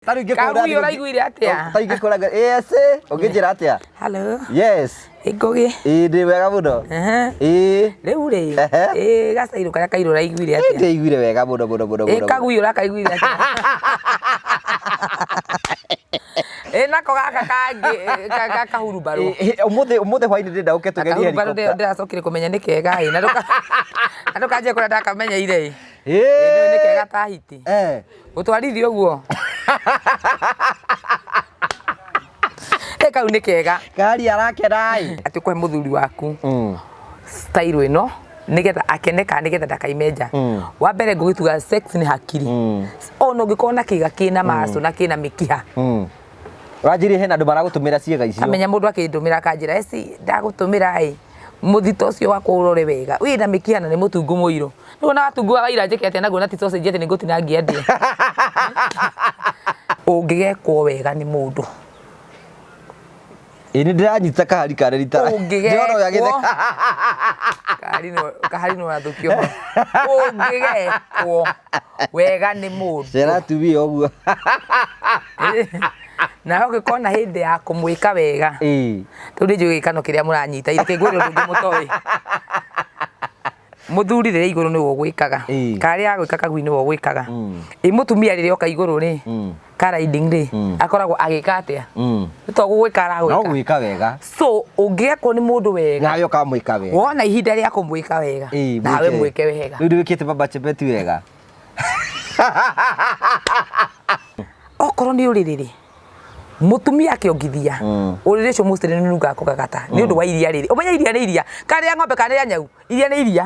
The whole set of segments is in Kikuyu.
Tarĩu ingĩkũra Kagui ũraiguire atĩa? Ta ingĩkũra yes, ũngĩnjĩra atĩa? Hello. Yes. Ĩ Ngũgĩ. Ĩĩ ndĩ wega mũno. Ehe. Ĩĩ. Rĩu rĩ, Ehe. ĩ gacairũ karĩa kairũ ũraiguire atĩa? Ndĩiguire wega mũno mũno mũno Ĩ mũno. kagui ũrakaiguire atĩa? Ĩ nako gaka kangĩ kahurumbarũ. Ũmũthĩ ũmũthĩ hwainĩ ndĩrenda ũke tũgerie Kahurumbarũ helicopter. ndĩracokire kũmenya nĩ kega ĩ. Na ndũkanjie kũrĩa ndakamenyeire ĩ. Ĩĩ. Nĩ kega ta hiti. Eh. Gũtwarithia ũguo. Ĩ kau nĩ kega. Kari arakena ĩ. Atĩ ũkũhe mũthuri waku style ĩno nĩgetha akene kana nĩgetha ndakaime nja. Wa mbere ngũgĩtuga sex nĩ hakiri. Ona ũngĩkorwo na kĩga kĩna maco na kĩna mĩkiha. Ũranjĩrire hena andũ maragũtũmĩra ciĩga icio. Amenya mũndũ akĩndũmĩra akanjĩra eci ndagũtũmĩra ĩ mũthito ũcio wakwa ũrore wega wĩna mĩkiha na nĩ mũtungu mũirũ. Rĩu ona watungu wa ira njĩke atĩa naguo na ti sausage atĩ nĩ ngũtinangia ndĩe. Ũngĩgekwo wega nĩ mũndũ. Ĩ nĩ ndĩranyita kahari karĩ rita. Ndĩrona ũyũ Ũngĩgekwo agĩtheka. kahari no kahari no athũkio. Ũngĩgekwo wega nĩ mũndũ. Cera atumia ũguo. Nawe ũngĩkorwo na hĩndĩ ya kũmwĩka wega. Ĩĩ. Rĩu nĩ njũĩ gĩkano kĩrĩa mũranyita reke ngwĩre ũndũ ũngĩ mũtoĩ. Mũthuri rĩrĩa igũrũ nĩwe ũgwĩkaga. Ĩĩ. Kana rĩrĩa agwĩka kagui nĩwe ũgwĩkaga. Ĩ mũtumia rĩrĩa oka igũrũ rĩ, ka riding rĩ, akoragwo agĩka atĩa? Nĩ to gũgwĩka No aragwĩka. gwĩka wega. So ũngĩekwo nĩ mũndũ wega, Nawe ũkamwĩka wega. wona ihinda rĩa kũmwĩka wega, Ĩĩ, nawe mwĩke wega. Rĩu nĩwĩkĩte baba Chebet wega. Okorwo nĩ ũrĩrĩ rĩ, mũtumia akĩongithia ũrĩrĩ ũcio mostly nĩ ũnungaga kũgagata nĩ ũndũ wa iria rĩrĩ. Ũmenye iria nĩ iria, kana rĩa ng'ombe kana rĩa nyau, iria nĩ iria.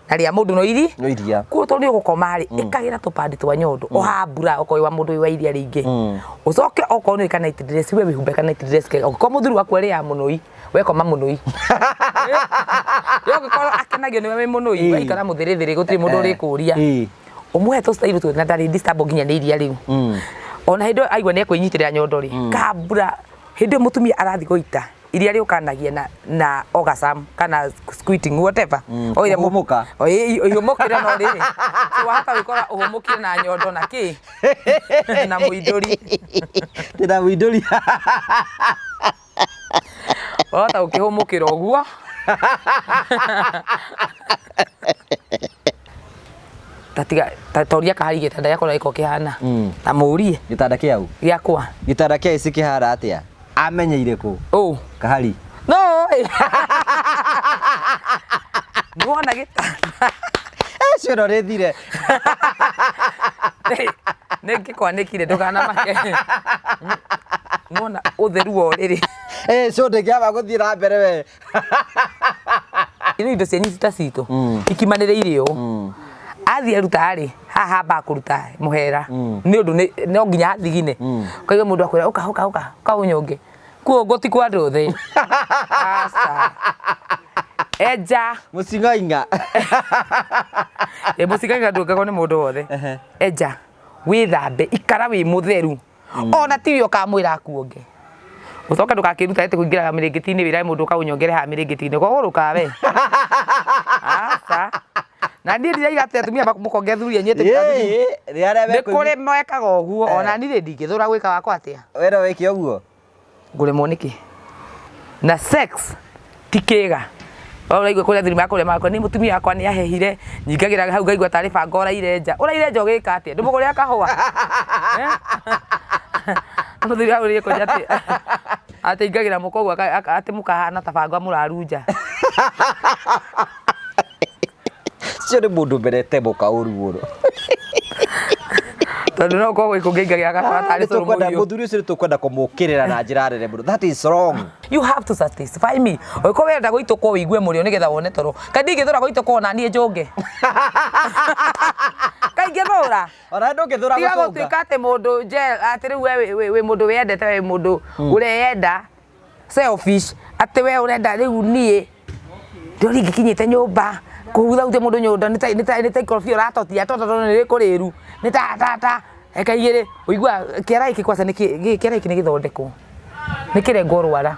Na rĩa mũndũ no iri. No iria. Koguo tondũ nĩ ũgũkoma rĩ, ĩkagĩra tũpandi twa nyondo, ũhambura okorwo wĩ wa mũndũ wĩ wa iria rĩingĩ. Ũcoke okorwo nĩ ka night dress, we wĩhumbe ka night dress kega. Ũngĩkorwo mũthuri waku arĩaga mũnũi, we koma mũnũi. We ũngĩkorwo akenagio nĩwe wĩ mũnũi, Ĩĩ. we ikara mũthĩrĩthĩrĩ gũtirĩ mũndũ ũrĩkũria. Ĩĩ. Ũmũhe tũ style tũ na ndarĩ disturb nginya nĩ iria rĩu. Ona hĩndĩ ĩyo aigua nĩ ekwĩnyitĩrĩra nyondo rĩ, kambura hĩndĩ ĩyo mũtumia arathiĩ gũita iria rĩũkanagia na orgasm kana squirting whatever. O ĩrĩa Kũhũmũka. O ĩ ihũmũkĩre no rĩrĩ. So wahota gwĩkora ũhũmũkire na nyondo na kĩ? Na mũindũri. Ndĩna mũindũri. Wahota gũkĩhũmũkĩra ũguo. Ta tiga ta toria kahari gĩtanda gĩakwa ũrĩa gĩkoragwo kĩhana. Ta mũrie Gĩtanda kĩau. gĩakwa. Gĩtanda kĩa ici kĩhana atĩa? Amenyeire kũ? Ũ. Kahari. No. Nĩwona gĩtanda. Acio no rĩthire. Nĩ ngĩkwanĩkire ndũkanamake. Nĩwona ũtheru wa ũrĩrĩ. Eh, cio ndĩngĩamba gũthiĩ na mbere we. Rĩu indo cianyu ta citũ ikimanĩrĩire ũũ. Athiĩ aruta rĩ, haha hambaga kũruta mũhera nĩ ũndũ no nginya athigine. Ũkaigua mũndũ akwĩra ũka ũka ũka ũka ũnyonge. Kuo ti kwa andũ othe. Aca. Enja. Mũcing'aing'a. Ĩ mũcing'aing'a ndũngagwo nĩ mũndũ wothe. Enja wĩthambe ikara wĩ mũtheru. Ona tiwe ũkamwĩra akuonge. Ũcoke ndũgakĩruta atĩ kũingĩra mĩrĩngĩti-inĩ wĩrage mũndũ ũka ũnyongere haha mĩrĩngĩti-inĩ. Ũkagũrũka we. Aca. Na niĩ ndiraiga atĩ atumia mũkonge athuri anyu atĩ Ĩĩ, nĩ arĩa nĩ kũrĩ mekũigua. mekaga ũguo ona niĩ rĩ ndingĩthũra gwĩka wakwa atĩa. We no wĩke ũguo? Ngũremwo nĩkĩ? Na sex ti kĩga. Ũraigua kũrĩa athuri makũrĩa makwa niĩ mũtumia wakwa nĩ ahehire nyingagĩra hau ngaigua tarĩ banga ũraire nja. Ũraire nja ũgĩka atĩa? Ndũmũgũrĩra kahũa? Mũthuri agũrĩire kũnja atĩ atĩ ingagĩra mũka ũguo atĩ mũkahana ta banga mũrarunja. Ũcio nĩ mũndũ ũmenete mũka ũru mũno. Tondũ no ũkorwo gwĩ kũngĩ aingagĩra agakora tarĩ cũrũ mũhiũ. Mũthuri ũcio nĩ tũkwenda kũmũkĩrĩra na njĩra nene mũno. That is wrong. You have to satisfy me. Ũngĩkorwo wenda gũitũkwo ũigue mũrĩo nĩgetha wone toro. Kaĩ ndingĩthũra gũitũkwo na niĩ njũnge? Kaĩ ingĩthũra? Ona ndũngĩthũra Tiga gũcũnga. gũtuĩka atĩ mũndũ atĩ rĩu we wĩ mũndũ wĩyendete wĩ mũndũ ũreyenda selfish atĩ we ũrenda rĩu niĩ ndĩrona ingĩkinyĩte nyũmba kũhuthahuthia mũndũ nyondo nĩ ta ikorobia ũratotia toto tondũ nĩ rĩkũrĩru nĩ ta ta ta eka igĩrĩ ũiguaga kĩara gĩkĩ kwanza kĩara gĩkĩ nĩ gĩthondekwo nĩ kĩrengwo rwara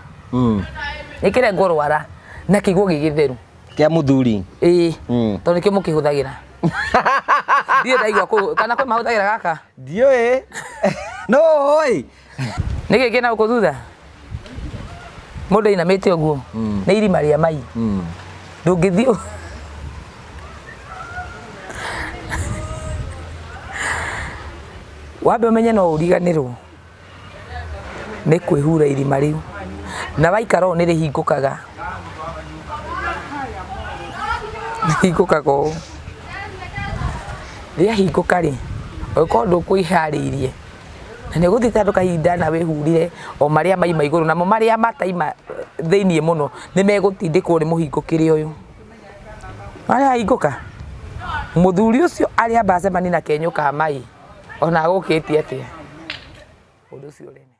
nĩ kĩrengwo rwara na kĩigwo gĩ gĩtheru. Kĩa mũthuri. Ĩĩ tondũ nĩkĩo mũkĩhũthagĩra. Ndirĩ ndaigua kana kwĩ mahũthagĩra gaka? Ndiũĩ. No oi. Nĩ kĩ kĩna gũkũ thutha? Mũndũ ainamĩte ũguo. Nĩ irima rĩa mai. Ndũngĩthiĩ wambe ũmenye no ũriganĩrwo nĩ kwĩhura irima rĩu na waikara ũũ nĩ rĩhingũkaga, rĩhingũkaga ũũ, rĩahingũka rĩ, ũngĩkorwo ndũkwĩharĩirie na nĩ ũgũthiĩte handũ kahinda na wĩhurire o marĩa maima igũrũ namo marĩa mataima thĩiniĩ mũno nĩ megũtindĩkwo nĩ mũhingũkĩre ũyũ. Harĩa hahingũka mũthuri ũcio arĩamba acemanie na kenyũ ka mai ona agũkĩtie atĩa ũndũ ũcio ũreme.